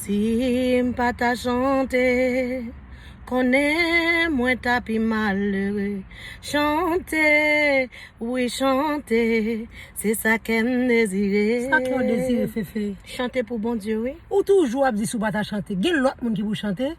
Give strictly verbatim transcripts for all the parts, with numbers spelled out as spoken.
Si m pa ta chante, konnen mwen ta pi malere. Chante, wi chante, se sa kè m dezire. Sa kè w dezire, Fefe? Chante pou Bondye, wi. Ou toujou ap di si w pa ta chante. Gen lòt moun ki pou chante?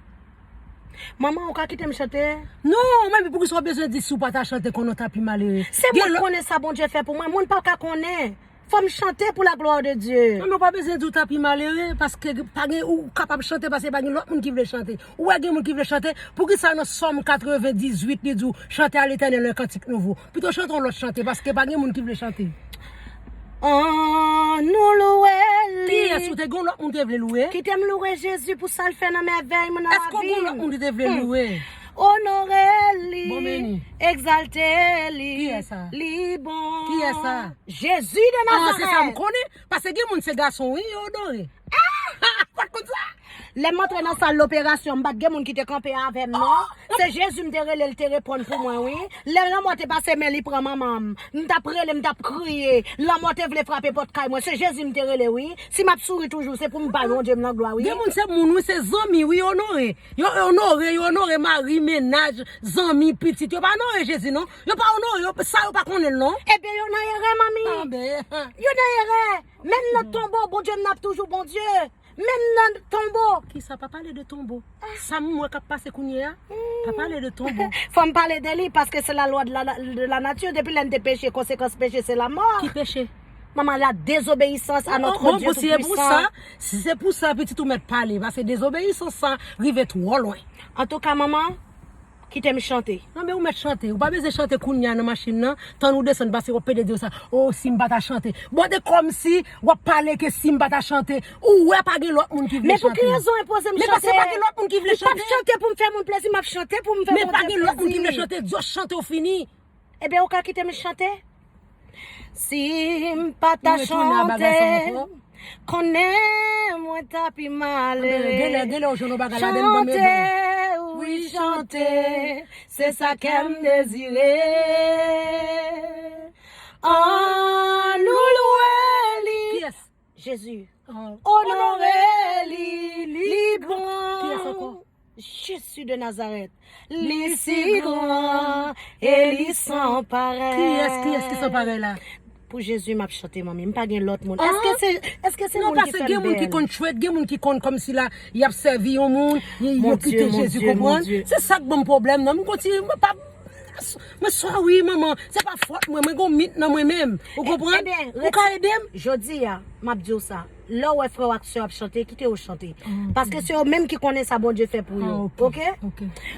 Manman, ou ka kite m chante? Non, men poukisa w bezwen di si w pa ta chante konnen w ta pi malere? Se mwen ki konnen sa Bondye fè pou mwen. Moun pa ka konnen. Fò m chante pou la glwa de Dye. Non, men w pa bezwen di w ta pi malere, paske pa gen, ou kapab chante, paske pa gen lòt moun ki vle chante. Ou wè gen moun ki vle chante, poukisa nan Sòm katrevendizuit, li di w, chante a Letènèl yon kantik nouvo? Pito chante yon lòt chante, paske pa gen moun ki vle chante. An nou louwe li. Kiyès ou te gen lòt moun te vle louwe? Kite m louwe Jezi pou sa l fè nan mèvèy nan lavi m. Èske w gen lòt moun ki te vle louwe? Onore li, egzalte li, li bon. Kiyès sa? Jezi de Nazarèt. Ah, se sa m konnen. Paske gen moun se gason, wi, yo onore. Ou pa t konn sa? Lè m antre nan sal loperasyon, m pa t gen moun ki te kanpe avè m, non. Se Jezi m te rele, l te reponn pou mwen, wi. Lè lanmò te pase men li pran manman m, m t ap rele, m t ap kriye. Lanmò te vle frape pòt kay mwen, se Jezi m te rele, wi. Si m ap souri toujou, se pou m bay Bondye m nan glwa, wi. Gen moun se moun, wi, se zanmi, wi, yo onore. Yo onore, yo onore mari, mennaj, zanmi, pitit. Yo pa onore Jezi, non. Yo pa onore, yo, sa yo pa konnen l, non. Ebyen, yo nan erè, manmi. Yo nan erè. Menm nan tonbo, Bondye m nan ap toujou Bondye. Menm nan tonbo. Kisa, pa pale de tonbo. Sa m wè k ap pase kounye a, pa pale de tonbo. Fò m pale de li, paske se la lwa de la, de la nati. Depi lè n te peche, konsekans peche, se lanmò. Ki peche? Manman, la désobéissance à notre Dieu tout-puissant. Bon, bon, si se pou sa, si se pou sa, pitit ou mèt pale, paske dezobeyisans sa rive twò lwen. Antouka, manman, kite m chante. Non, men ou mèt chante. Ou pa bezwen chante kounye a nan machin nan, tann ou desann, paske w ap pede di w sa. Oh, si m pa ta chante. Bon, de kòmsi w ap pale ke si m pa ta chante. Ou wè pa gen lòt moun ki vle chante. Men pou ki rezon w enpoze m chante? Men paske pa gen lòt moun ki vle chante. M p ap chante pou m fè moun plezi, m ap chante pou m fè Bondye plezi. Men pa gen lòt moun ki vle chante. Just chante ou fini. Ebyen, ou ka kite m chante? Si m pa ta chante, konnen mwen ta pi malere. Genlè, genlè, ou jwenn yon bagay ladan l, ban m ede w. Chante, wi, chante, se sa kè m dezire. An nou louwe li. Kiyès? Jezi. Onore li, li bon. Kiyès ankò? Jezi de Nazarèt. Li si gran e li san parèy. Kiyès, kiyès ki san parèy la? Pou Jezi m ap chante, manmi. M pa gen lòt moun. Èske se, èske se moun ki fè m bèl? Non, paske gen moun ki konn chwèt, gen moun ki konn kòmsi la, y ap sèvi yon moun, y, yo kite Jezi, konprann? Se sa k ban m pwoblèm nan. M kontinye, m pa Mwen sorry, manman. Se pa fòt mwen. Mwen gon mit nan mwen menm. Ou konprann? Ou ka ede m? Jodi a, m ap di w sa. Lè w wè frè w ak sè w ap chante, kite yo chante. Paske se yo menm ki konnen sa Bondye fè pou yo. Oke?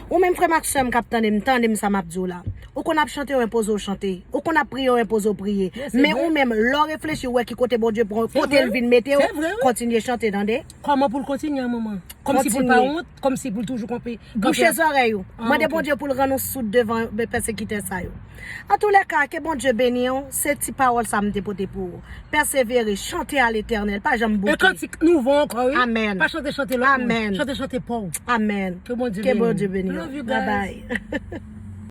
Ou menm frè m ak sè m k ap tande m, tande m sa m ap di w la. Ou konn ap chante, yo enpoze w chante. Ou konn ap priye, yo enpoze w priye. Men ou menm, lè w reflechi, w wè ki kote Bondye pran, kote l vin mete w, kontinye chante, tande. Kòman pou l kontinye, manman? Kòmsi pou l pa wont, kòmsi pou l toujou kanpe, kanpe. Bouche zòrèy ou. Mande Bondye pou l rann ou soud devan pèsekitè sa yo. Antoulèka, ke Bondye beni w. Se ti pawòl sa m te pote pou ou. Pèsevere, chante a Letènèl, pa janm bouke. E kantik nouvo ankò, wi. Amèn. Pa chante, chante lòt moun. Amèn. Chante, chante pa w. Amèn. Ke Bondye beni w. Love you guys. Bye bye.